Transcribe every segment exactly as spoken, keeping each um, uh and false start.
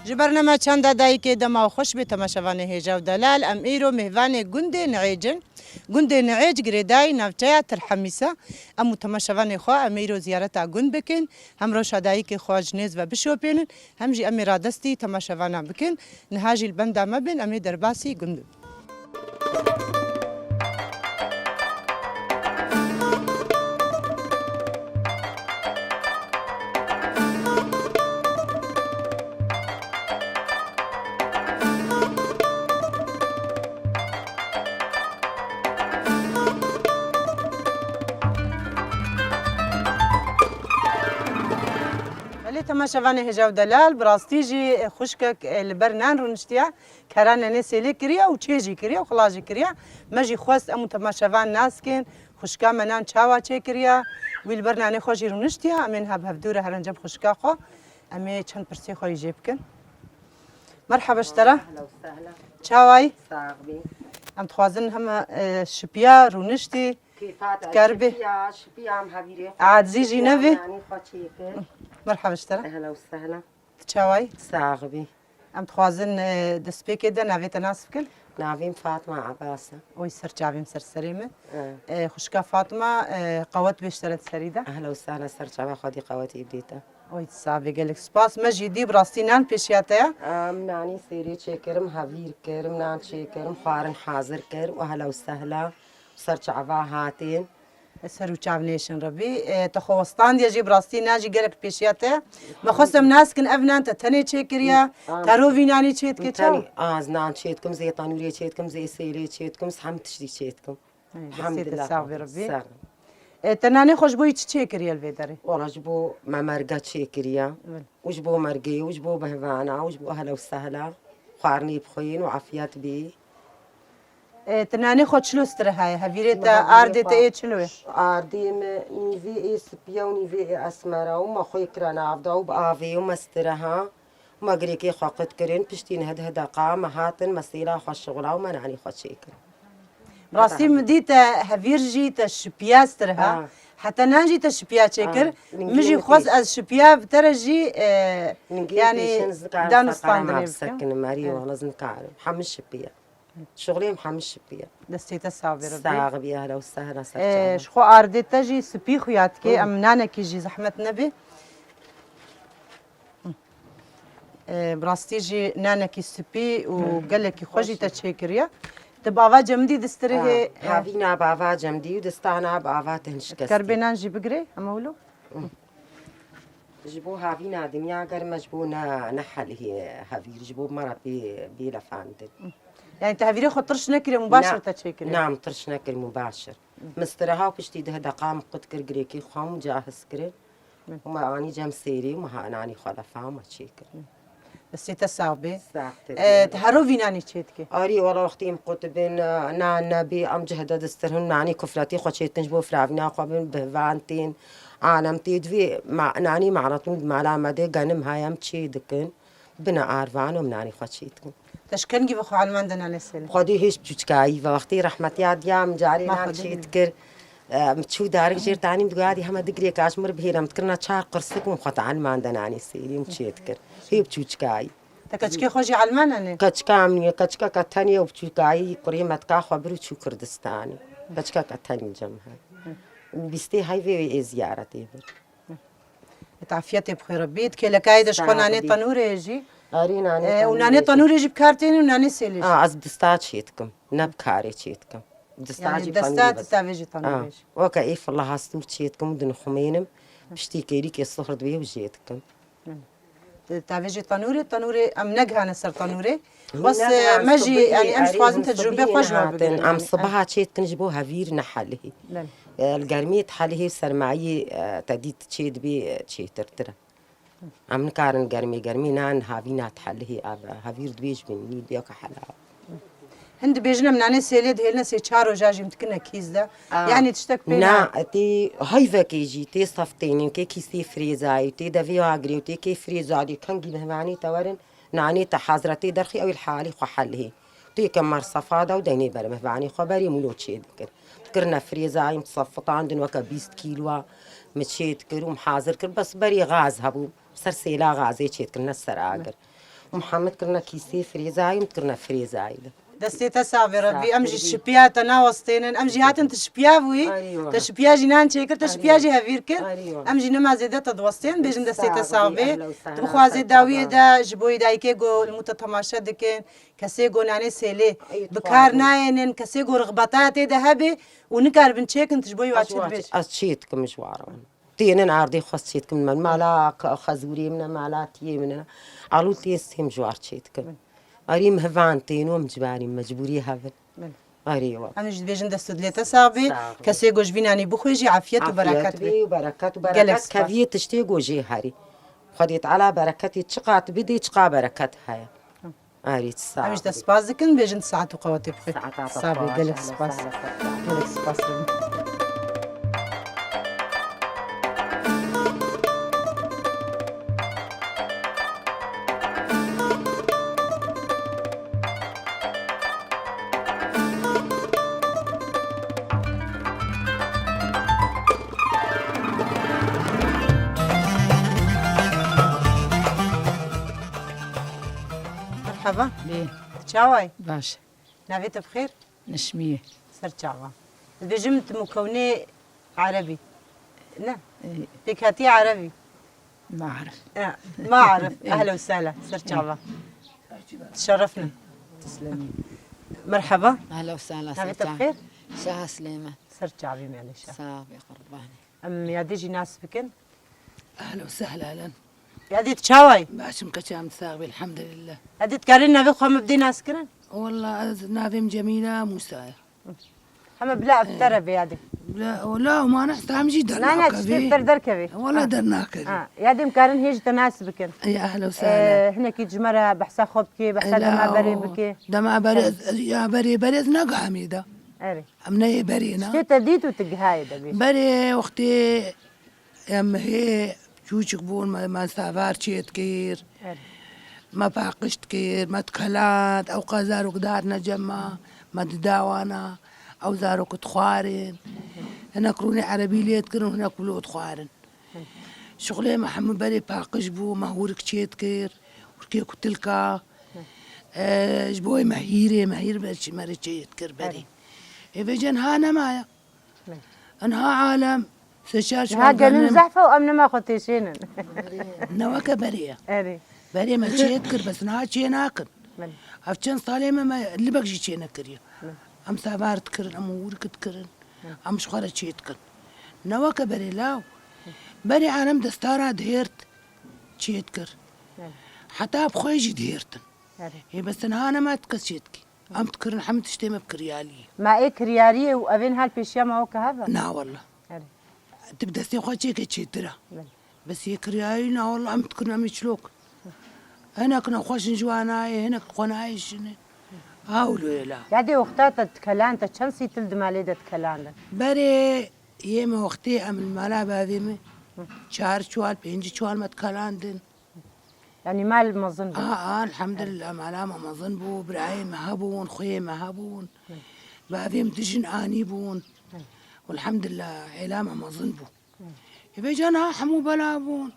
Ji bernama Çanda Dayikê dema xweş bê temaşevanê hêja û delal. Em îro mêvanê gundê Niêc in. Gundê Niêc girêdayî navçeya Til Hemîs e. Em û temaşevanê xwe em ê îro ziyareta gund bikin. Hem rewşa dayikê xwe ji nêz ve bişopînin, hem jî em ê radestî temaşevana bikin. Niha jî li benda me bin, em ê derbasî gund bin. Belê temaşevanê hêja û delal, bi rastî jî xwişkek li ber nan rûniştiye. Kera nenê sêlê kiriye û çê jî kiriye û xila jî kiriye. Me jî xwest em û temaşevan nas kin. Xwişka me nan çawa çêkiriye. Wî li ber nanê xwe jî rûniştiye. Em ê niha bi hevdû re herin cem xwişka xwe. Em ê çend pirsê xwe yî jê bikin. Merhaba ji te re. Ehla û sehla. Çawa yî? Sax bî. Em dixwazin heme, e, şipiya rûniştî. Kêfa te Dikar bê. Şipiya, şipiya em hevîrê xwe Adzî jî şipiya nebê. Nanî xwe çêkir. Merhaba ji te re. Ehla û sehla. Tu çawa yî? Sax bî. Em dixwazin, e, destpêkê de navê te nas bikin. Navê min Fatma Ebas e. Oy ser çavê min ser serê min. E. E, xwişka Fatma, e, qewet bê ji te re di serî de. Ehla û sehla ser çava xwedî qewetî bidîte. Oy sax bê gelek spas. Me jî dî bi rastî nan pêşiya te ye. Em nanî sêrê çêkirim, hevîr kirim, nan çêkirim, xwarin hazir kir û ehla û sehla ser çava hatin. Ser û çav nêşin Rebî. E, te xwe westandiye jî bi rastî nan jî gelek pêşiya te. Me xwest em nas kin ev nan te tenê çêkiriye. Am. Te ro vî nanî çêdike çawa? Tenê az nan çêdikim, zê tenûrê çêdikim, zê sêlê çêdikim, hemî tiştî çêdikim. Ê, destê te Elhamdulillah. Sax bê Rebî. Sax. E, te nanê xwe ji bo yî çi çêkiriye li vê derê? Wala ji bo me merge çêkiriye. Evet. Û ji bo mergê, û ji bo bihvana, û ji bo ehla û sehla. Xwarinê bixwin û afiyet bî. E, tu nanê xwe çilo stirihaye? Hevîrê te, ardê te ê çilo ye? Ardê me nîvê ê sipiya û nîvê ê esmera û me xwê kira navda û bi avê û me stiriha. Me girêkê xwe qut kirin, piştî neh deh deqa me hatin, me sêla xwe şixula û me nanî xwe çêkir. Rastî min dî te hevîr jî te şipiya stiriha. Ha. Heta nan jî te şipiya çêkir. Ha. Min jî xwest ez şipiya bi te re jî, e, yanî dan û standinê bikim. Sekinim, erî wala ez nikarim. Hemî şipiya. Şixulê em hemî şipiya. Destê te sax bê Rebî. Sax bî, ehla û sehla ser çava. Ji xwe ardê te jî spî xuya dike, em nanekî jî zehmet nebê. E, bi rastî jî nanekî spî û gelekî xweş jî te çêkiriye. Tu bi ava cemidî distirihê, e, havîna bi ava cemidî û distana bi ava tenşikestî. Karbê nan jî bigirê, hema wilo. Ji bo havîna dinya germ e, ji bo ne, ne helihê hevîr, ji bo me re bê, bê lefandin. Yani te hevîrê xwe tirş nekiriye, mubaşir te çêkiriye? Na, min tirş nekir, mubaşir. Min stiriha û piştî deh deqa min qut kir, girêkî xwe min cahiz kirin. Û me anî cem sêrê û me ha nanî xwe lefa me çêkir. Destê te sax bê. Sax te. E, te hero vî nanî çê dike? Arî, wala wextê em qut bin, nan nebê, em cihde distir hin, nanî kufretê xwe çêdikin, ji bo firavîna xwe bin, bihvan tên, alem tê divê, ma-, nanî me'retûn di mala me de genim heye, em çê dikin, bine arvan û em nanî xwe çêdikin. Te ji kengî ve xwe elman de nanê sêlê? Xwedî hêj çûçkayî ve, wextê rehmetiya diya min carê nan çêdikir. Em çû darik jêr tanîm digo, "Yadî heme digirêka ji mir bihêle." Em dikirina çar qirsik û xwe te elman de nanî sêrî û çê dikir. Hê bi çûçikayî. Te keçikê xwe jî elman anê? Keçika min ye, keçikeke tenê û bi çûçikayî kurê me dika xwe bir û çû Kurdistanê. Keçikeke tenê cem he. Bîstê heyvê wê ê ziyaretê bir. Tafiyetê bixwê Rebî. Di kêlekayê de ji xwe nanê tenûrê jî. Arî nanê tenûrê jî. Û nanê tenûrê jî bi kar têne û nanê sêlê jî. A, ez dista çê dikim. Ne bi karê çê dikim. Dista jî tenûrê. Yanî desta tu tavê jî tenûrê jî. Weke ê filaha stûr çê dikim û dinixumênim. Piştî kêlîkê sixir dibê û jê dikim. Tavê jî tenûrê, tenûrê em negihane ser tenûrê. Bes, e, me jî, yanî em jî dixwazin tecrûbê xwe ji we bigrin. Em sibaha çê dikin ji bo hevîr nehelihî. Belê. E, li germiyê dihelihê û sermayî, e, te dît çê dibê, e, çêtirtir e. Em nikarin germê, germê nan havîna dihelihê, ev e, hevîr dibê ji bin nî dibê ka hela. Hin dibêjin em nanê sêlê dihêline sê çar roja jî em dikine kîz de. Aa. Yanî tiştek pê nayê. Na, tê heyvekê jî, tê sef tênê, tê kîsê firêzayê, tê devê agirê, tê kê firêza dê, kengî mehmanî te werin, nanê te hazir e, tê derxî ew ê li halî xwe helihê. Tê ke mersefa de û deynê ber mehmanî xwe berê mûlo çê dikir. Dikirine firêzayê, min sef fitandin weke bîst kîloa, min çê dikir û min hazir kir. Bes berê gaz hebû, ser sêla gazê çê dikir, ne ser agir. Muhammed kirine kîsê firêzayî, min kirine firêzayî de. Destê te sax be Rebbî, em jî şipiya te nawestênin. Em jî hatin tu şipiya bûyî. Arî wa. Te şipiya jî nan çêkir, te şipiya jî hevîr kir. Arî wa. Em jî nema zêde te diwestên, bêjin destê te sax be. Tu bixwazê dawiyê de ji bo dayikê ku li mû te temaşe dikin, kesê ku nanê sêlê bi kar nayênin, kesê ku rixbetaya tê de hebe û nikaribin çêkin, tu ji bo wa çi dibêjî? Ez çê dikim ji wa re. Tênin erdê xwe çê dikim min. Mala xezûrê min e, mala tiyê min e. Alû tê stêm ji war çê dikim. Arî min hivan tên û min cibarî mecbûrî hevin. Arî wa. Em jî dibêjin dest û dilê te sax bî. Kesê ku ji vî nanî bixwe jî afiyet û bereket bê. Û bereket û bereket keviyê tiştê ku jê herî. Xwedê Teala bereketê çiqat bidê, çiqa bereket heye. Arî, sax. Em ji te spas dikin, bêjin saet û qewetê bixwe. Saeta te xweş. Sax be, gelek spas. Gelek spas. Merhaba. Lê. Çawa yî? Baş. Navê te bi xêr? Neşmiyê. Ser çava. Dibêjim tu mukewnê Erebî. Ne? Ê. Pêkhatî Erebî. Maarif. E, Maarif. Ê. Ehla û sehla. Ser çava. Tişerefne. Teslemî. Merhaba. Ehla û sehla. Navê te bi xêr? Şaha Silêman. Ser çavî me lê şah. Sağ be qurbanê. Em yadê jî nas bikin. Ehla û sehla len. Yadê tu çawa yî? Baş im, keça min sax be, elhamdulillah. Yadê tu karê navê xwe min bidê nas kirin? Walla ez navê min Cemîla Mûsa ye. Heme bila ev te re be yadê. Bila, walla, û mane hesam jî dernakevê. Na, na, tiştê ter derkevê. Walla dernakevê. Ha, yadê em karin hê ji te nas bikin. Ey, ehla û sehla. Ee, hinekî ji me re behsa xwe bikê, behsa dema berê bikê. Dema berê, ez, ez, ya berê, berê ez negihamî de. Erê. Em neyê berê ne. Tiştê te dît û tu gihayê de bê. Berê wextê em hê çûçik bûn, me, me savar çêt kir. Evet. Me paqij dikir, me dikeland, ew qas zarok dihatine cem me, me dida wana, ew zarok dixwarin. Hinek rûnê erebî lê dikirin, hinek wilo dixwarin. Şixulê me hemû berê paqij bû, me hûrik çêt kir, hûrikê kutilka. E, ji bo wê me hîrê, me hîr ber çi me rê çêt kir berê. Ê vêce niha nemaye. Niha alem sê çar çiwan genim zehf e û em nema xwe têşênin. Ne weke berê ye. Erê. Berê me çê dikir, bes niha çê nakin. Ev çend salê me, me libek jî çê nekiriye. Em savar dikirin, em hûrik dikirin. Em ji xwe re çê dikin. Ne weke berê law. Berê alem destara dihêrt çê dikir. Heta bi xwe jî dihêrtin. Erê. Ê bes niha nema ti kes çê dikî. Em dikirin hemî tiştê me bi kiryariyê. Ma ê kiryariyê û evên hal pêşiya me weke hev e? Na walla. Erê. Tu bi destê xwe çêke çêtir e. Belê. Bes yê kiryarî na walla em dikirin em ê çilok. Hinek nexweş in ji wan nayê, hinek xwe nayê şine. Ha wilo ye la. Yadê wexta te dikeland, te çend sîtil di malê de dikelandin? Berê yê me wextê em li mala bavê me çar çiwal, pênc çiwal me dikelandin. Yanî mal mezin bû. A, a, elhamdulillah, mala me mezin bû, birayê me hebûn, xweyê me hebûn. Bavê min dijin anî bûn. Elhamdulillah, êla me mezin bû. Hêvê ca niha hemû bela bûn.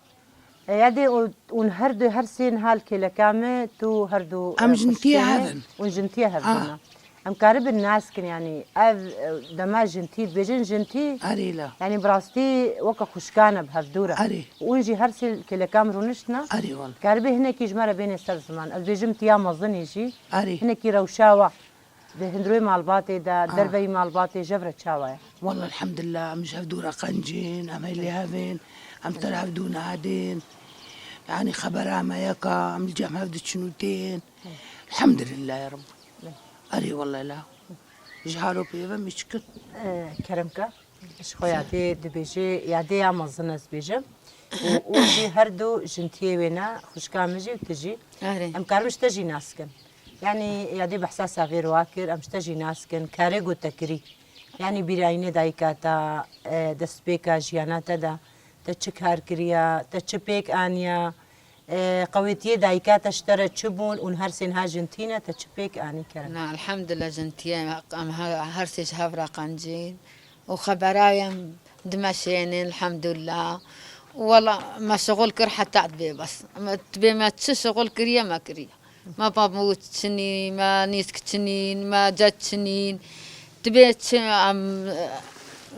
E, yadê û, ûn her du, her sê niha li kêleka me, tu her du, em e, jin tiye xwişkê me, hevin. Ûn jin tiye hevin. Em karibin nas kin, yanî ev, e, dema jintî dibêjin jintî. Erê la. Yanî bi rastî weke xwişkan e bi hevdû re. Erê. Û hûn jî her sê kêleka min rûniştine. Erê wal. Karibê hinekî ji me re bênê ser ziman. Ez bêjim tiya mezinî jî. Erê. Hinekî rewşa we di hundirê malbatê de, derveyî malbatê jev re çawa ye? Walla elhamdulillah, em ji hevdû re qencîn, em hê lê hevên, em ser hevdû nadên. Yanî xebera me yek e, em li cem hev diçin û tên. Elhamdulillah ya Rabbî. Erê walla la. Ji halo pêve me çi kir? E, Keremka, ji xwe yadê dibêje, yadê ya mezin ez bêjim. Û, û jî her du jintiyê wê ne, xwişka min jî û tu jî. Erê. Em karin ji te jî nas kin. Yanî yadê behsa savêr wa kir, em ji te jî nas kin. Karê ku te kirî. Yanî bîrayînê dayika te, e, destpêka jiyana te de, te çi kar kiriye, te çi pêk aniye, e, qewêtiyê dayika te ji te re çi bûn û her sê niha jin tîne, te çi pêk anî Kerem? Na, elhamdulillah jin tiye, em he-, her sê ji hev re qencîn û xebera em dimeşênin, elhamdulillah. Wela me şixul kir heta dibê bes. Me dibê me çi şixul kiriye me kiriye. Me pamûç çinîn, me nîsk çinîn, me cet çinîn. Dibê çi em,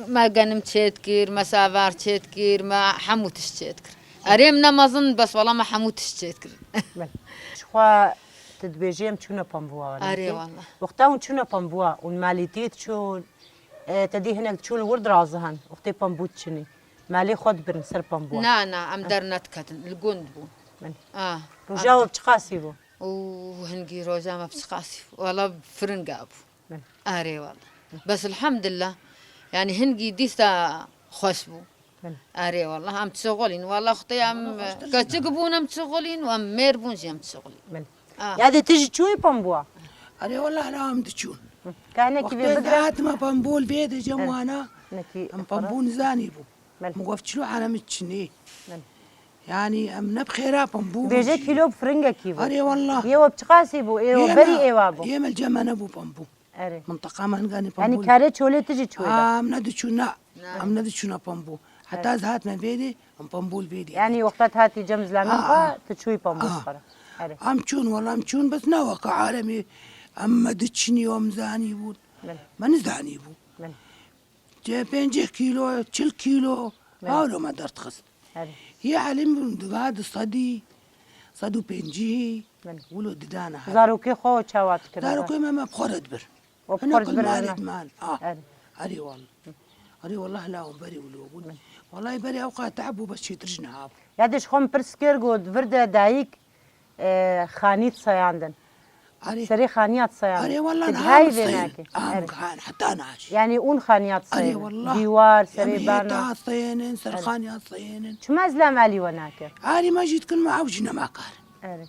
me genim çêt kir, me savar çêt kir, me hemû tişt çêt kir. Erê min ne mezin bes wela me hemû tişt çêt kir. Belê. Jixwe tu dibêjî em çûne pambûa. Erê wela. Wexta hûn çûne pambûa, hûn malîtî diçûn, e, te dî hinek diçûn li wir dirazihan, wextê pambû diçinî. Malê xwe dibirin ser pambûa. Na, na, em dernediketin, li gund bûn. Belê. Ah, roja we bi çiqasî bû? Û hingî roja me bi çiqasî bû. Wela firinga bû. Belê. Erê wela. Bes elhamdillah. Yani hingî dîsa xweş bû. Belê. Erê wela, em çixulîn. Wela xwedê em keçik bûn em çixulîn û em mêr bûn jî em çixulîn. Belê. Ah. Ya dê tu jî çûyî pambûa? Erê wela hela em diçûn. Hı. Ka hinekî vê bigre. Wextê hatime pambû li vê de cem wana. Hinekî em pambû nizanî bû. Belê. Min got çilo erem çinê. Belê. Yani em ne bi xêra pambû. Bêje kîlo bi firingekî bû. Erê wela. Yê we bi çiqasî bû? Ê we berî êwa bû? Yê me li cem me nebû pambû. Erê. Minteqa me hinganî pambû. Yani karê çolê tu jî çûyî de? Aa, em nediçûn, na. Na. Em nediçûna pambû. Heta ez hatime vê de, em pambû li vê de. Yani wexta tu hatî cem zilamên xwe, tu çûyî pambû ji xwe re. Erê. Em çûn, wela em çûn, bes ne weke aremê em me diçinî û em zanî bûn. Belê. Me nizanî bû. Belê. Pêncî kîlo, çil kîlo, belê, hawlo me derdixist. Erê. Yê elîm bûn diga di sedî, sed û pêncî, belê, wilo didana her. Zarokê xwe çawa dikir? Zarokê me, me bi xwe re dibir. We bi xwe re dibir, malê diman. Ah. Erê. Erê wela. Erê wela hela hûn berê wilo bûn. Belê. Wela berê ew qas te'b bû bes çêtir ji niha bû. Ya dê ji xwe min pirs kir, got vir de dayik, e, xanî diseyandin. Erê. Serê xaniya diseyandin. Erê wela niha diseyên. Em gihan heta niha jî. Yani hûn xaniya diseyandin. Erê wela. Dîwar, serê berna. Em hêta diseyênin, ser xaniya diseyênin. Çima zilam alî we nake? Alî me jî dikin me ew jî nema kar. Erê.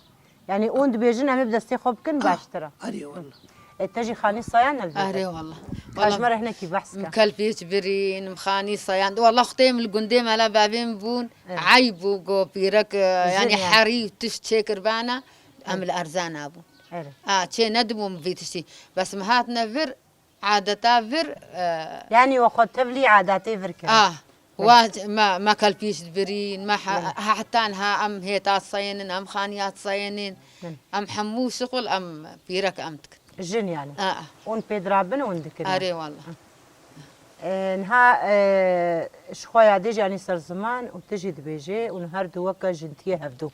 Yani hûn dibêjin em ê bi destê xwe bikin baştir e. Erê wela. E, te jî xanî sayan li vê. Erê wela. Wela ji me re hinekî behs ke. Em kelpîç birîn, em xanî sayan. Wela xwedê em li gundê me la bavê min bûn. Erê. Eyb bû go pîrek, e, yani herî tişt çêkir bana. Em li erzana bûn. Erê. A, çê nedibûm vî tiştî. Bes em hatine vir, adeta vir, e, yani we xwe tevlî adatê vir kirin. Ah, belê, wa me, me kelpîç dibirîn, me he-, belê, he-, heta niha em hêta diseyênin, em xaniya diseyênin, belê, em hemû şixul em pîrek em dikin. Jin yani. A, a. Hûn pê dirabin hûn dikin. Erê wela. E, niha, e, ji xwe ya dê jî anî ser ziman û tu jî dibêjê û her du weke jintiyê hevdû.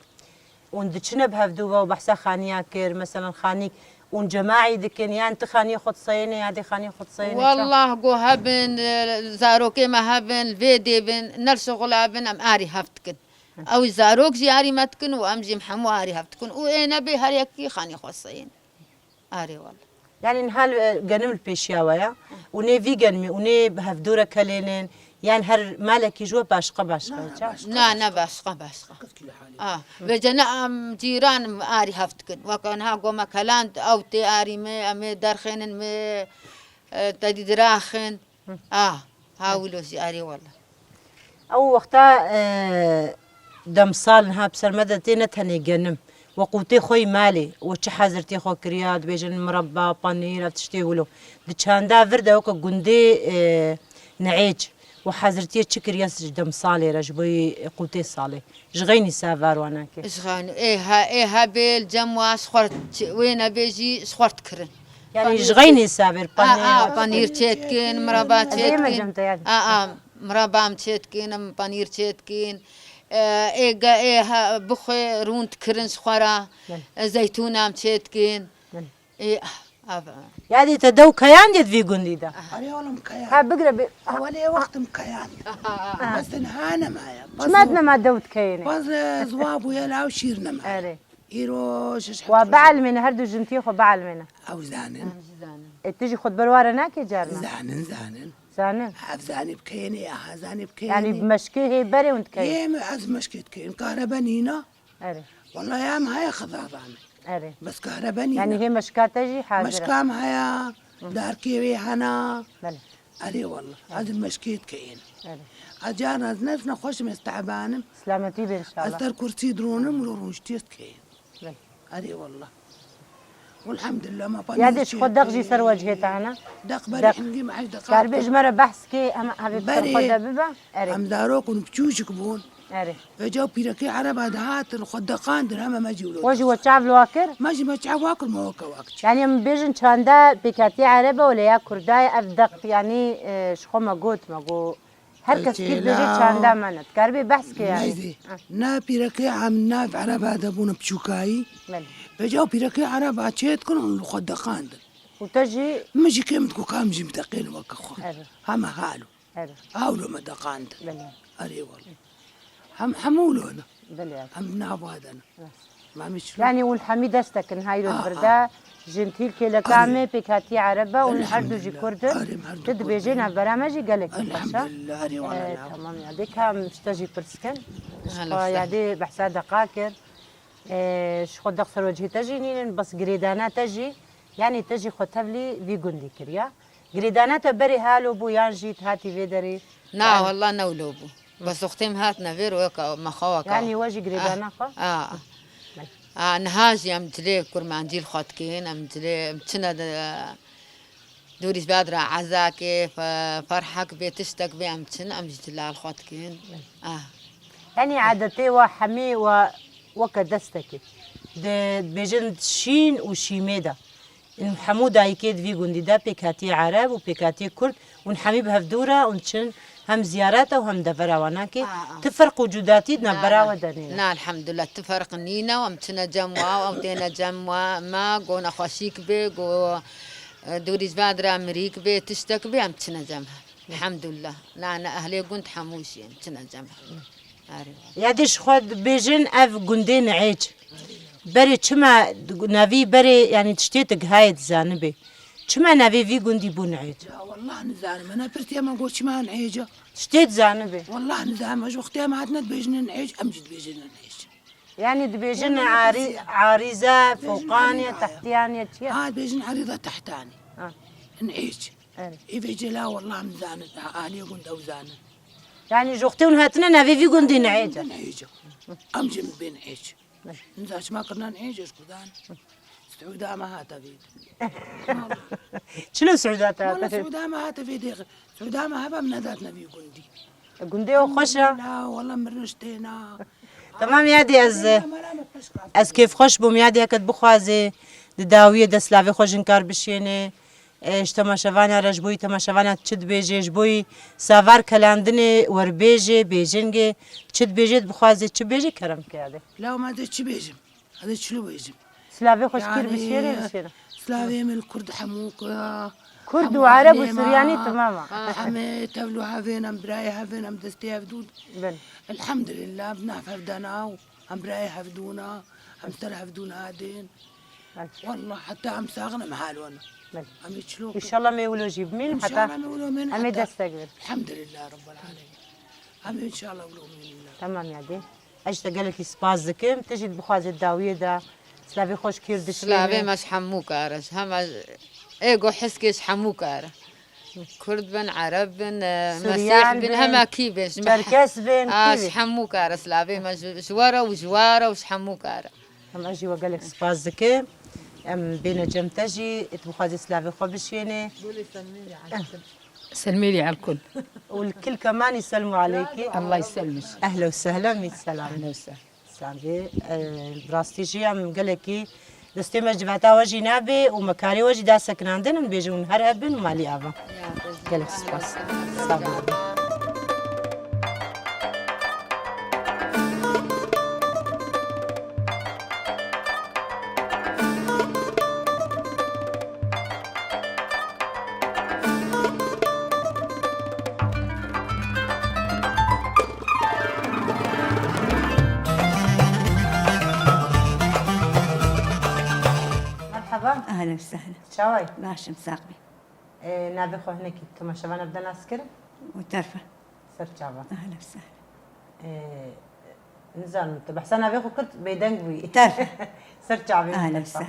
Hûn diçine bi hevdû ve û behsa xaniya kir, meselen xanîk hûn cemaî dikin, yan ti xaniyê xwe diseyêne, ya dê xaniyê xwe diseyêne, ça? Wallah, go hebin, e, zarokê me hebin, li vê dê bin, ne li şixula bin, em arî hev dikin. Hı. Ew zarok jî arî me dikin û em jî em hemû arî hev dikin. Û ê nebê her yekî xaniyê xwe diseyên. Arê wala. Yani niha li, e, genim li pêşiya we ya. Û nê vî genimê û nê bi hevdû re kelênin. Yan her malekî ji we başqa başqa ye, ça? Na, ne başqa başqa. Ah, vêce ne em cîran arî hev dikin. Weke niha go me keland, ew tê arî me, em ê derxênin me, e, te dî diraxin. Ah, ha wilo jî arê wala. Ew wexta, e, demsal niha bi ser me de tê ne tenê genim. We qûtê xwe yî malê, we çi hezirtiyê xwe kiriya, dibêjin mireba, panîr, ev tiştê wilo. Di çanda vir de weke gundê, e, Niêc, we hezirtiyê çi kiriya ji demsalê re, ji bo yî qûtê salê? Ji xeynî savar wana kê? Ji xeynî, ê he, ê hebê li cem wa ji xwar, wê nebê jî ji xwar dikirin. Yani ji xeynî saver, a, panîr, a, panîr çêdikin, miraba çêdikin. A, a, miraba em çêdikin, em panîr çêdikin. E, ê ge, ê he, bixwe rûn dikirin ji xwara. E, zeytûna em çêdikin. Ê, ah, ah, ah. Yadê te dew keyan dê di vî gundî de? Arê oğlum keyan. Ha, bigre bi- Ewelê wextim keyan. Bes din ha nemaye. Çima nema dew dikeyêne? Baz, e, ziwa bûye law şîr nemaye. Erê. Îro şiş. Wa bielmêne, her du jintiyê xwe bielmêne. Ew zanin. E, tu jî xwe di ber ware nakê carna? Zanin, zanin. Zanin. Ev zanî bikeyêne, ya ha zanî bikeyêne. Yani bi meşkê hê berê hûn dikeyê? Yê mi ez meşkê dikeyim. Kahrebe nîna. Erê. Wallahî em heye xizazan. Erê. Bes kahrebe nîne. Yani hê meşka te jî hazir e? Meşka em heye, darkê wê hene. Belê. Erê wallah. Ez meşkê dikeyên. Erê. Ez carna ez nefs nexweş im, ez teban im. Selametî be inşallah. Ez ser kursî dironim û rûniştiyê dikeyên. Belê. Erê wallah. Elhamdulillah, ma pa. Ya dê ji xwe deq jî ser wecihê te hene? Deq berê hingî me heşt deqa. Kar bê ji me re behs kê, em hevê ser xwe de bibe. Erê. Em zarok û piçûçik bûn. Erê. Vêca pîrekê ereba dihatin, xwe deqandin, heme me jî wilo. We jî we çav li wa kir? Me jî me çav wa kir, me weke wa kiçik. Yani em bêjin çanda pêkhatiyê erebe û lê ya kurda ye, ev deq yani e, ji xwe me got, me got. Her kes kir bêjê çanda me ne. Dikaribê behs ke yani. Neyse. Ne pîrekê em nav ereba de bûne piçûkayî. Belê. Vêca pîrekê ereba çê dikin û li xwe deqandin. Û te jî Min jî kêm digot ka em jî bideqên weke xwe. Erê. Heme hal û. Erê. Awlo me deqandin. Belê. Erê wele. Hem hemû wilo ne. Belê. Hem nava de ne. Mamî çilo. Yani hûn hemî destekin hayro birde. Jintîl kêleka me pêkhatiyê erebe û her du jî kurd in. Tu dibêjê navbera me jî gelek xweş e. Elhamdulillah, erê wele. Tamam ya. Dê ka em ji te jî pirs kin. Ji xwe ya dê behsa deqa kir. Ji xwe deq serwecihê te jî nînin, bes girêdana te jî, yanî te jî xwe tevlî vî gundî kiriya. Girêdana te berê halo bû yan jî tu hatî vê derê? Na, wella ne wilo bû. Bes wextê em hatine vê ro weke me xwe weke. Yanî we jî girêdana xwe? A, a. A, niha jî em cilê kurmancî li xwe dikin, em cilê, em çine de Dûrî ji badra ezakê, fe- ferhek bê, tiştek bê, em çin, em ji cilal xwe dikin. Ah. Yanî edetê we hemî we weke destekê. Di- dibêjin şîn û şîmê de. Hemû dayikê di vî gundî de pêk hatiye ereb û pêk hatiye kurd û hemî bi hev dû re û çin hem ziyareta û hem devera wan nake. Aa, aa. Ti ferq û cudatî di navbera we de nîne. Na, elhamdulillah, ti ferq nîne, em çine cem wa, ew têne cem wa, me, go nexweşîk bê, go, e, dûrî ji ve dire mirîk bê, tiştek bê, em çine cem hev. Elhamdulillah. Na, ne ehlê gund hemû jî em çine cem hev. Arê. Ya dê ji xwe dibêjin ev gundê Niêc. Berê çima nevî berê, yanî tiştê tu gihayê dizanibê. Çima nevê vî gundî bû Niêc? Ya wallah nizanim. Min pirsiya me got çima Niêc e. Tiştê dizanibê. Wallah nizanim. Ez wextê em hatine dibêjine Niêc, em jî dibêjine Niêc. Yanî dibêjin arî-, arîze, foqanê, tehtiyaniye çi ye? Ha, dibêjin arîze tehtani. Ha. Niêc. Evet. Ê vê cela wallah em zanin. Ha, aliyê gund ew zanin. Yanî ji wextê hûn hatine nevê vî gundî Niêc e. Niêc e. Em jî em bên Niêc. Niza çima kirina Niêc e ji kudan. Siûda me hate vê. Çilo Siûda te hate? Wala Siûda me hate vê dê. Siûda me hebe em nedatine vî gundî. Gundê ew xweş e. La, wala mirniş têna. Tamam ya dê ez, ez kêfxweş bûm ya dê heke tu bixwazê di dawiyê de silavê xwe ji hûn kar bişênê. E, ji temaşevana re, ji bo temaşevana çi dibêjê, ji bo savar kelandinê, werbêjê, bêjingê, çi dibêjê, dibixwazê çi bêjê, kerem ke ya dê. La, ma dê çi bêjim? Ez ê çilo bêjim. Silavê xwe ji kî bişêrê, bişêre. Silavê min li Kurd hemû ku Kurd û Ereb û Suryanî, tamam e. Em ê tevlû hevên, em birayê hevên, em destê hev dû. Bin. Elhamdulillah, bi nav hev de na û em birayê hev dû na, em ser hev dû nadên. Wallah heta em saxin em halo ne. Em ê çilo. Înşallah me wilo jî bimînin heta. Înşallah me wilo mînin heta. Em ê destek bin. Elhamdulillah Rabbil Alemin. Em ê înşallah wilo mînin. Tamam ya dê. Ez ji te gelekî spas dikim. Tu jî dibixwazê dawiyê de silavê xwe ji kî dişînî? Silavê me ji hemû kar e. Ji hema ê go hizkê ji hemû kar e. Kurd bin, Ereb bin, e, Mesîh bin, hema kî bin. Çerkes bin, kî bin. Ji hemû kar e. Silavê me ji, ji we re û ji we re û ji hemû kar e. Em ez jî we gelek spas dikim. Em bêne cem te jî, tu bixwazî silavê xwe bişênê. Selmêlî elkul. Û li kil kemanî selmu aleyki. Allah yselmiş. Ehlen û sehlen, mît selam. Ehlen û sehlen. Sandê, e, bi rastî jî em gelekî destê me ji civata we jî nabe û me karê we jî da sekinandin, em dibêjin hûn her hev bin û malî ava. Gelek spas. Sağ olun. Merhaba. Ehlen sehlen. Çaway? Başim, sax bî. Ee, navê xwe hinekî temaşevana bide nas kirin? Û terfe. Ser çava. Ehlen sehlen. Ee, nizanim, tu behsa navê xwe kir, bêdeng bûyî. Terfe. Ser çavê min. Ehlen sehlen.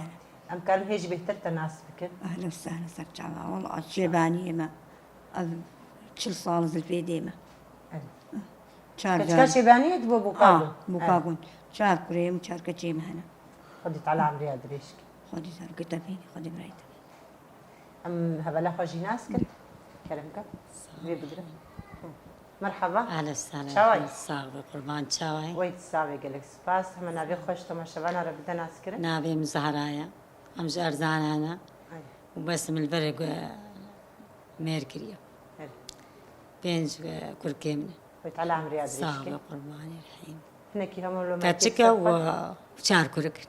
Em karin hê jî bêhtir te nas bikin. Ehlen sehlen, ser çava. Wala şêbaniyê me. Ev çil sal zilfê dê me. Evet. Çar Keçika can. Şêbaniyê dibo Boka Gund. Boka Gund. Çar kurê min, çar keçê min hene. Xwedî Teala emriya dirêj ke. Xwedî serokê te bînî, Xwedî birayê te bînî. Em hevela xwe jî nas kin. Kerem ke. Vê bigire. Merhaba. Ehlen sehlen. Çawa yî? Sax be qurban, çawa yî? Wey, sax be, gelek spas. Hema navê xwe ji temaşevana re bide naskirin. Navê min Zehra ye. Em ji Erzana ne. Ay. Û bes min li vir mêr kiriye. Her. Pênc, e, kurkê min e. Wey, Teala emriya dirêj ke. Sax be qurbanê rihîm. Hinekî hemû lo me keçik e û çar kurik.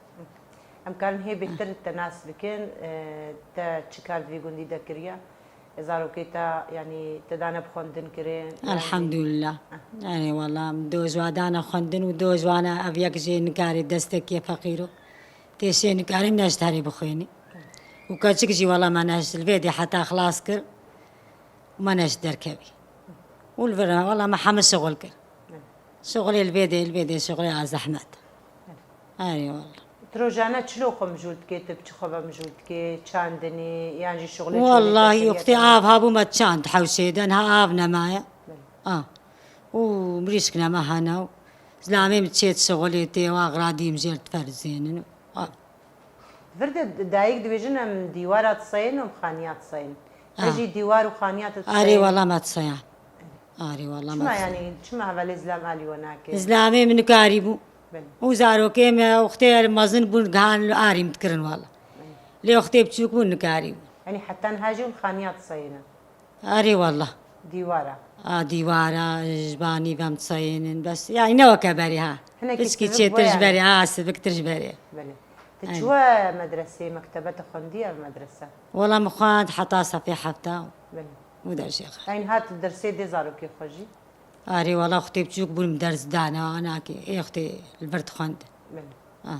Em karin hê bêhtir te nas bikin, e, te çi kar di vî gundî de kiriye? Zarokê te, yanî te dane bi xwendin kirin, yanî Elhamdulillah. Ah. Erê wela, do ji wan dane xwendin û do ji wan ev yek jê nikarê destekê feqîro. Tê şê nikarî neşt herê bixwênî. Û keçik jî wela me neşt li vê dê heta xilas kir. Me neşt derkevî. Û li vir wela me hemû şixul kir. Şixulê li vê dê, li vê dê şixulê a zehmet. Erê wela. Tu rojane çilo xwe mijûl dikê, tu bi çi xwe ve mijûl dikê, çandinî, yan jî şixulê çolê te kiriye? Wellahî, wextê av habû me çand hewşê de, niha av nemaye. Belê. A. Û mirîşk nema hene û zilamê min çêt şixulê tê û axiradî min jêr diferizênin. A. Vir de dayik dibêjin em dîwara diseyên û em xaniya diseyên. Te jî dîwar û xaniya te diseyên? Arê wela me diseyan. Arê wela me diseyan. Çima, yanî çima hevalê zilam alî we nake? Zilamê min nikarî bû. Belê. Û zarokê me wextê mezin bûn gihan arî min dikirin wela. Belê. Lê wextê biçûk bûn nikarî bûn. Yanî heta niha jî hûn xaniya diseyêne? Arê wela. Dîwara. A, dîwara, ji banî ve em diseyênin, bes. Yanî ne weke berê ha. Hinekî piçkî çêtir ji berê, ha, siviktir ji berê. Belê. Tu çûye medresê, mektebe, tu xwendiye medrese? Wela min xwend heta sefê hefta. Belê. Û derjê xwe. Eyn hat dersê dê zarokê xwe jî? Arê wela wextê biçûk bûn min ders dane, anakê, ê wextê li vir dixwendin. Belê. A.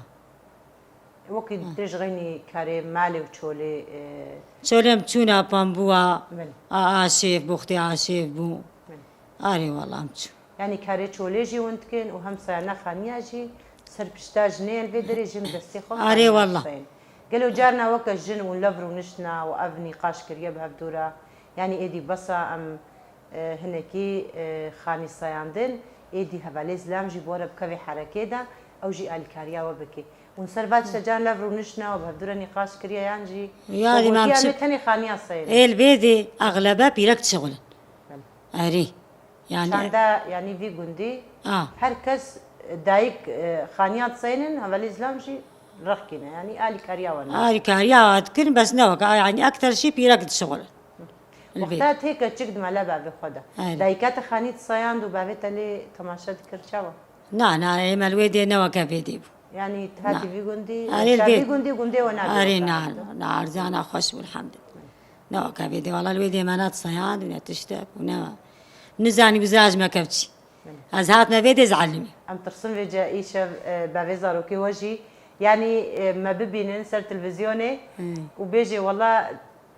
Wekî tu jixênî karê malê û çolê, e, Çolê em çûna pembûa, Belê. A, a şêf bû, wextê a şêf bû. Belê. Arê wela em çû. Yanî karê çolê jî hûn dikin û hem sayana xaniya jî ser pişta jinê yên vê derê jin bi destê xwe Arê xaniya wela. Diseyên. Gelo carna weke jin hûn lev rûniştina û ev nîqaş kiriye bi hevdû re? Yanî êdî bes e em e, hinekî, e, xanî seyandin, êdî hevalê zilam jî bi we re bikeve herekê de, ew jî alîkariya we bike. Hûn ser va tişta can lev rûniştine û bi hevdû re nîqaş kiriye yan jî Yanî we gotiye, em em ê çi tenê xaniya seyrin? Ê li vê dê exlebe pîrek dişixulin. Belê. Erê. Yanî Çanda, yanî vî gundî A. Her kes, e, dayik, e, xaniya diseynin, hevalê zilam jî rexkîne. Yanî alîkariya we ne. Alîkariya we dikin, bes ne weke, yanî ekter jî pîrek dişixulin. Wexta tê keçik di mele bavê xwe de. Erê. Dayika te xanî diseyand û bavê te lê temaşe dikir çawa? Na, na, ê me li wê dê ne weke vê dê bû. Yanî tu hatî vî gundî, Erê, li vê gundî, gundê we nabî Erê, weke na, na, erzana xweş bû, elhamdulillah. Ne weke vê dê, wela li wê dê me ne diseyand û ne tiştek û ne, nizanî wizaj me kev çî. Ez hatime vê dê ez elimî. Em tirsin vêce îşev, e, bavê zarokê we jî, yanî, e, me bibînin ser televîzyonê û bêjê, wela,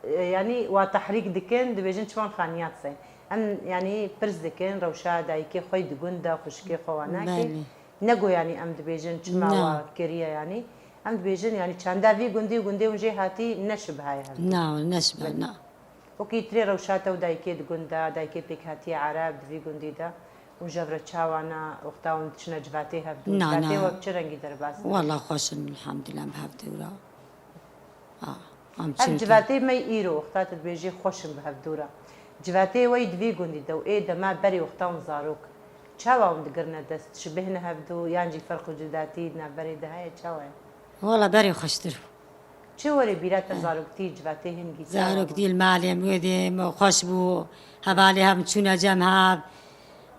e, yanî wa tehrîk dikin, dibêjin çima xaniya diseyên. Em, yanî, pirs dikin, rewşa dayikê xwe yî di gund de, xwişkê xwe wa nake. Belê. Ne go, yanî, em dibêjin çima Na. Wa kiriye, yanî. Em dibêjin, yanî, çanda vî gundî û gundê hûn jê hatî ne şibha ye hevdû. Na, ne şibha, Belê. Na. Wekî tirê rewşa te û dayikê di gund de, dayikê pêk hatiye ereb, di vî gundî de. Hûn ji hev re çawa ne, wexta hûn diçine civatê hevdû? Na, Civatê na. We bi çi rengî derbas dibe? Wela xweş in, elhamdulillah, em bi hevdû re. A, em Ev çi civatê me îro, wexta tu dibêjî xweş in bi hevdû re. Civatê we yî di vî gundî de û ê dema berê wexta hûn zarok. Çawa hûn digirine dest, dişibihne hevdû, yan jî ferq û cudatî di navberê de heye, çawa ye? Wela berê xweştir bû. Çi were bîra te zaroktî, civatê hingî çawa bû? Zaroktî li malê em wê dê me xweş bû. Hevalê hev çûne cem hev.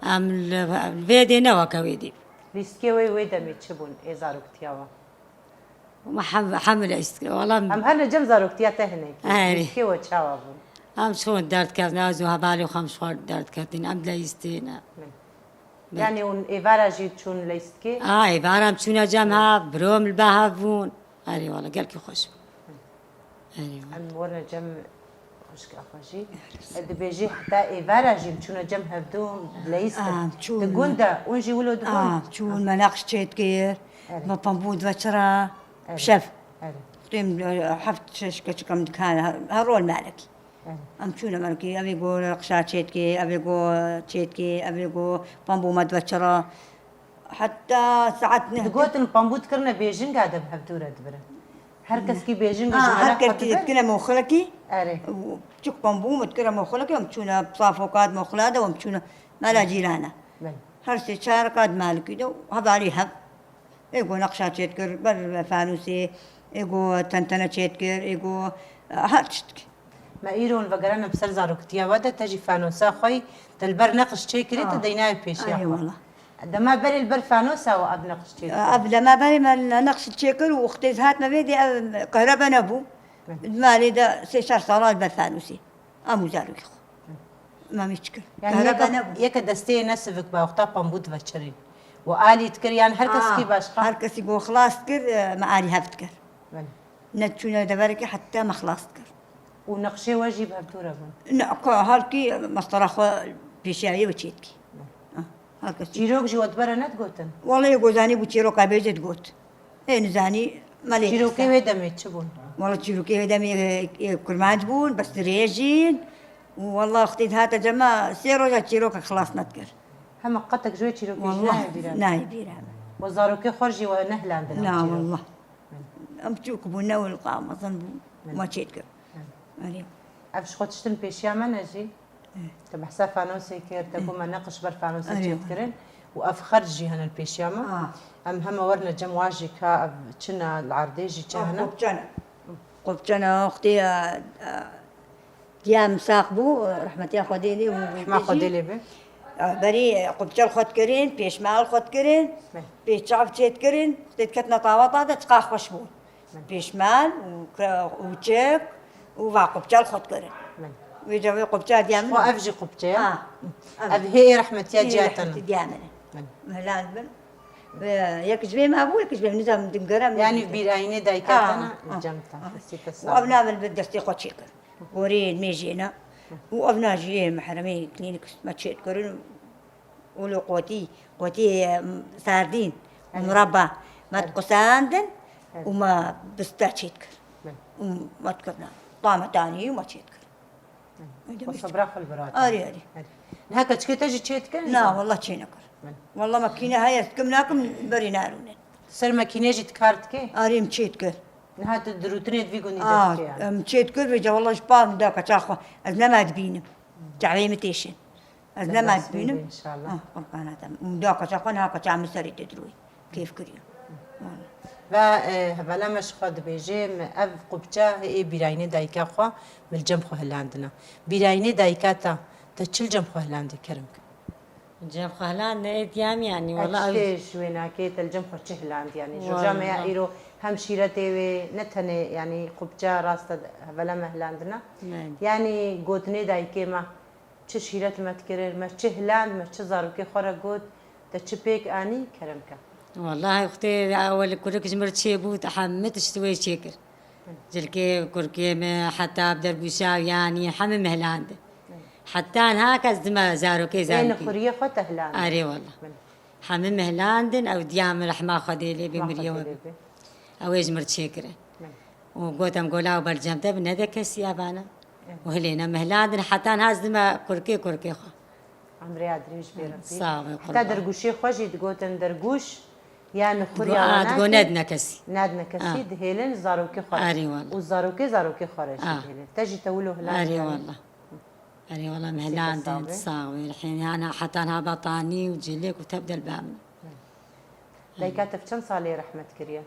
Em li, li vê dê ne weke wê dê. Lîstikê wê wê demê çi bûn ê zaroktiya we? Ma hem, hem lîstik, wela em Em her ne cem zaroktiya te hinekî. Erê. Lîstikê we çawa bûn? Em çûn derdketin, ez û hevalê xwe em ji xwe derdketin, em dileyîstîne. Min. Belê. Yanî hûn êvara jî çûn leyîstikê? A, êvara em çûne cem hev, biro em li ba hev bûn. Erê wela gelkî xweş bû. Erê wela. Em werine cem xwişka xwe jî. Dibêjî heta êvara jî em çûne cem hevdû leyîstin. A, çûn. Di gund de, hûn jî wilo di gund? A, çûn, me neqş çêdikir, Erê. Me pembû diveçira, Erê. Bi şev. Erê. Xwedê em, e, heft şeş keçik em dikan, her, her rol melekî. Em çûne melkî, evê go reqşa çêdikê, evê go çêdikê, evê go pambû me diveçira. Heta saet neh. Digotin pambû dikirine bêjinga de bi hevdû re dibirin. Her kes kî bêjin Ha, her kes kî ditkine moxilekî. Erê. Çik pembû min dikire moxilekî, em çûne safoka di moxila de, em çûne mela cîrana. Belê. Her sê çar qat malikî de hevalî hev. Ê go nexşa çêdikir, ber fanûsê, ê go tentene çêdikir, ê go, e, her tişt. Me îro vegerane bi ser zaroktiya we de, te jî fanosa xwe yî, te li ber neqş çêkirî, te Ah. deynayê pêşiya Ay xwe. Wala. Dema berê li ber fanosa we ev neqş çêkir? Ev dema berê me ne-, neqş çêkir û wextê ez hatime vê dê ev qehrebe nebû. Hı. Di malê de sê çar sala li ber fanûsê. Em û zarokê xwe. Hı. Em hiç kir. Yani Qehrebe yeke, nebû. Yeke destê ne sivik be, wexta pambû diveçirîn. Û alî dikir, yani her kes Ah, kî başqa? Her kesî go xilas dikir, e, me alî hev dikir. Belê. Ne çûne deverekê heta me xilas dikir. Û nexşê we jî bi hev dû re bûn? Ne, ka halkî mestera xwe pêşiya wê çê dikî. Ah, her kes. Çîrok jî we dibere nedigotin? Wele yê gozanî bû çîroka bêje digot. Ê nizanî melê Çîrokê kisa. Wê demê çi bûn? Wele çîrokê wê demê, e, e, kurmanc bûn, bes dirêjîn. Û wele wextê dihate cema sê roja çîroka xilas nedikir. Hema qetek ji wê çîrokê jî Wele nayê bîra me. Nayê bîra me. We zarokê xwe jî we nehilandin ev Na, çîrok? Wele. Em çûk bûn, ne wilqa mezin bû, Hı. ma çêdikir. Hı. Erê. Ev ji xwe tiştin pêşiya me ne jî? Hı. Te behsa fanosê kir, te Hı. ku me neqş ber fanosê Erê. çêdikirin û ev xerc jî hene li pêşiya me. Ah. Em heme werine cem wa jî ka ev çi ne li erdê jî çi Ah, hene? Qopçe ne. Qopçe ne, wextê, e, e, Diya min sax bû, rehmetiya Xwedê lê bû. Rehma Xwedê lê be. Berî qubçel xwe dikirin, pêşmal xwe dikirin, Belê. pêçav çê dikirin, wextê diketina tawata de çiqa xweş bû. Belê. Pêşmal û ke-, û çik û va qubçel xwe dikirin. Belê. Vêca vê qubça diya min Xwe e. ev jî qubçe ye. Ha, ev. Ev hê rehmetiya Hê ciya te ne. rehmetî diya min e. Belê. Helal bin. Ve yek ji vê me bû, yek ji vê min nizam dingere min Yani bû. bîrayînê dayika Ha, te ne, ha, cem te. ha. Sî te Û sağ ev ol. navil bi destê xwe çêkir. Goreyên mêjê ne. Û ev na jî yê mehremê klînîk me çêdikirin. Û li qotî, qotî, em, sardîn û Evet. mireba me Evet. diqusandin Evet. û me bista çêdikir. Evet. Û me dikirna. Tame tanî û me çêdikir. Evet. Öyle Xwe mi? sebra xwe li vir hate. Arî, arî. Evet. Niha keçikê te jî çêdikirin? Na, wallah çênekir. Evet. Wallah makîne heye, dikim nakim berî narûne. Ser makîne jî dikar dike? Arî, em çêdikir. Niha tu dirûtinê di vî gundî de Aa, dike yani. em çêdikir vêca, wallah ji pa min da keça xwe. Ez nema dibînim. Çavê min têşin. Ez nema Dest dibînim. Bî, inşallah. Ah, qurbana te. Min da keça xwe, niha keça min serê te dirûyî. Kêf kiriyo. Wallah. Ve, e, hevala me ji xwe dibêje, me ev qubça ê bîrayînê dayika xwe, min li cem xwe hilandina. Bîrayînê dayika te, te çi li cem xwe hilandî, kerem ke? Cem xwe hilandine ê diyam yani, wala ew Eçtê ji wênakê te li cem xwe çi hiland yani? Ji roja me ya Wala. îro hem şîretê wê ne tenê yani qubça rast e hevala me hilandina. Belê. Yani gotinê dayikê me çi şîret me dikirin, me çi hiland, me çi zarokê xwe re got, te çi pêk anî, kerem ke. Wallahî wextê ewil kurik ji mir çêbû, te hemî tişt wê çêkir. Cilkê kurkê me, heta bi derbûşa yanî hemî me hilandin. Heta niha kes dima zarokê Ê zarokê. nixuriyê xwe te hilandin. Arê wallah. Min. Hemî me hilandin, ew diya min rehma Xwedê lê bê Rehma miriye Xwedê we lê bê. bê. Ew ê ji mir çêkirin. Min. Û gotem gola ew bercem te bi nede kesî evana. Min. Û hilêne me hilandin, heta niha ez dime kurkê kurkê xwe. Emrê ya dirêj bê Min. Rebî. Sağ ol, Heta qurban. dergûşê xwe jî digotin dergûş, ya nixur Digo, ya a, digo wenakê nedine kesî. Nedine kesî, A. dihêlin zarokê xwe re. Arê wallah. Û zarokê zarokê xwe re jî A. dihêlin. Te jî te wilo hiland Arê yani. wallah. Erê wala me Sê te hilandin, sağ be. sağ wê. Rihên yana heta niha betanî û cilêk û tevdel bamne. Dayika te çend salê rehmet kiriye?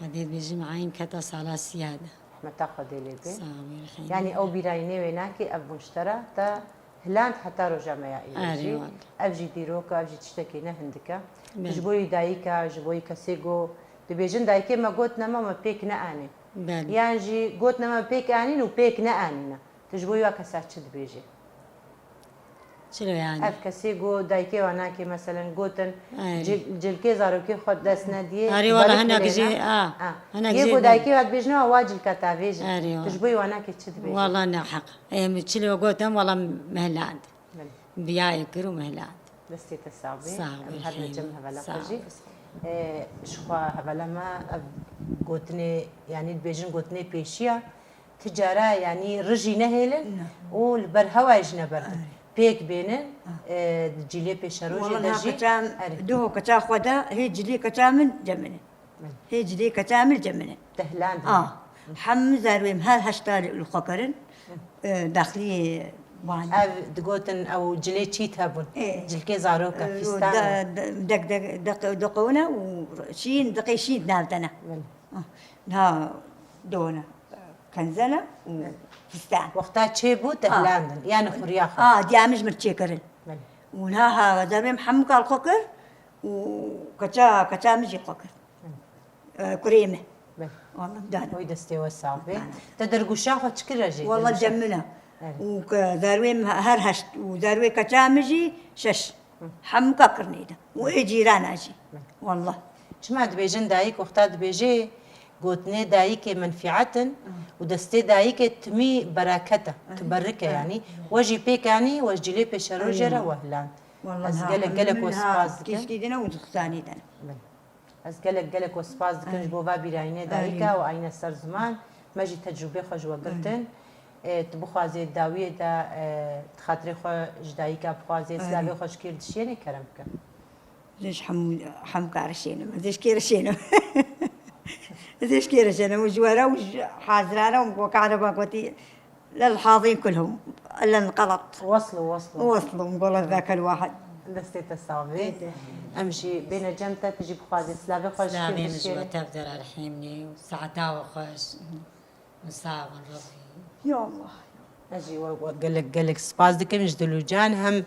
Hadi bêjim eyn keta sala siya de. Rehmeta Xwedê lê bê. Sağ wê, rihên. Yani ew bîrayînê wê nakê ev bûn ji te re te hiland heta roja me ya îro Erê jî. wala. Ev jî dîrok e, ev jî tiştekî ne hindik e. Belê. Tu ji bo yî dayik e, ji bo yî kesê go dibêjin dayikê me got nema me pêk neanî. Belê. Yan jî got nema me pêk anîn û pêk neanîne. Tu ji bo wî wa kesa çi dibêjî? Çilo yani? Ev kesê got dayikê wa nakê, meselen, gotin, Ay. cil-, cilkê zarokê xwe dest nediyê, Arê, wala belê hinek hilê jê, ne? a, Ha. hinek Yê jê got de. dayikê wa dibêjine wa, wa cilka tavêjin. Arê, Tu ji wala. bo wî wa nakê çi dibêjî? Wala ne heq. Em çilo gotin, wala mehland. Belê. Biyayê kir û mehland. Destê te sax bê. Sağ ol, Em her rehîm. cem hevela Sağ xwe jî. ol. Ee, ji xwe hevela me ev gotinê, yanî dibêjin gotinê pêşiya, ti cara, yanî rijî nehêlin Ne. û li ber hewayê jî neberdin. Erê. Pêk bênin, Ah. ee, di cîlê pêşerojê Wala de niha jî. keça, Erê. duho keça xwe de, hê cilê keça min cemine. Hê cilê keça min cem min e. Dehlan. A, hem zarwêm her heşta li xwe kirin. E, daxiliyê wan. Ev digotin ew cilê çît hebûn. Ê. Cilkê zaroka, e, fîstan. De, de, dek, dek, dek, deqewne û şîn, deqê şîn nav dene. Belê. Ah, niha dewone. Kenzene û, belê, fîstan. Wexta çê bû, dehlandin. Ah. Yani xuriya xwe. Ah, diya min ji min çêkirin. Belê. Û niha zarwêm hemû kal xwe kir û keça, keça min jî xwe kir. Belê. E, kurê me. Belê. Wallah, dana. Oy destê we sax be. Dana. Te dergûşa xwe çi kire jî? Wallah, dergûşa cem min e. Evet. Û ke zarwê min her heşt û zarwê keça min jî şeş. Hı. Hemûka kirnê de. Û ê cîrana jî. Hı. Wallah. Çima dibêjin dayik wexta dibêjê gotinê dayikê menfîet in û destê dayikê timî bereket e, tuberrik e yani. We jî pêk anî, we ji cilê pêşerojê re we hiland. Wallah, ez gelek, gelek we spas dikim. Kîşkî dine û dixutanî dine. Belê. Ez gelek gelek we spas dikim ji bo va bîrayînê dayika û ayîne ser ziman. Me jî tecrûbê xwe ji we girtin. E, tu bixwazê dawiyê de, e, di xatirê xwe ji dayika bixwazê, silavê xwe ji kê dişênê kerem bike. Ez ji hemû, hemû kar şênim. Ez ê ji kê re şênim? Ez ê ji kê re şênim? Û ji we re û ji hazira re û weke ereba gotî, للحاضرين كلهم، إلا الغلط. وصلوا، وصلوا. وصلوا، نقول ذاك الواحد. Destê te sax bê. Em jî bêne cem te, tu jî bixwazê silavê xwe ji kê dişênê. Silavê min ji we tev de re rehîmnî û saeta we xweş. Û sax bin Rabbî. Ya Allah. Ez jî we, we gelek, gelek spas dikim ji dil û can. Hem,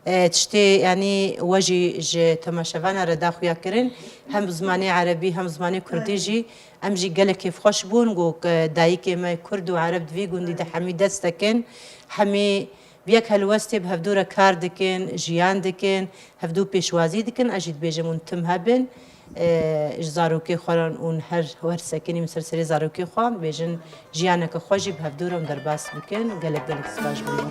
e, tiştê, yanî we jî ji temaşevana re da xuya kirin. Hem zimanê erebî, hem zimanê kurdî jî. Em jî gelek kêfxweş bûn ku, e, dayikê me kurd û ereb di vî gundî de hemî dest dikin, hemî bi yek helwestê bi hevdû re kar dikin, jiyan dikin, hevdû pêşwazî dikin. Ez jî dibêjim hûn tim hebin, e, ji zarokê xwe re hûn her wer sekinî min ser serê zarokê xwe dibêjin jiyaneke xweş jî bi hevdû re hûn derbas bikin. Gelek gelek spas ji bo we.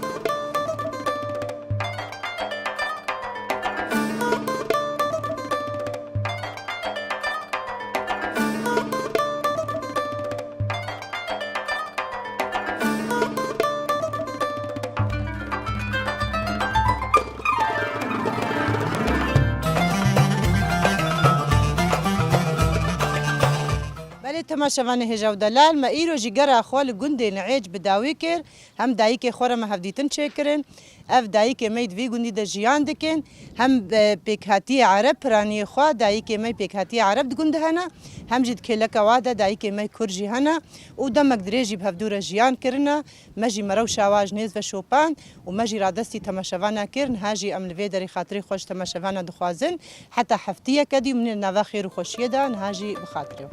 Belê temaşevanê hêja û delal, me îro jî gera xwe li gundê Niêc bi dawî kir. Hem dayikê xwe re me hevdîtin çêkirin. Ev dayikê me yî di vî gundî de jiyan dikin. Hem, e, pêkhatiyê ereb piraniyê xwe, dayikê me yî pêkhatiyê ereb di gund de hene. Hem jî di kêleka wa de dayikê me yî kurd jî hene. Û demek dirêj jî bi hevdû re jiyan kirine. Me jî me rewşa wa ji nêz ve şopand û me jî radestî temaşevana kir. Niha jî em li vê derê xatirê xwe ji temaşevana dixwazin. Heta heftiyeke dî min li nava xêr û xweşiyê de niha jî bi xatirê.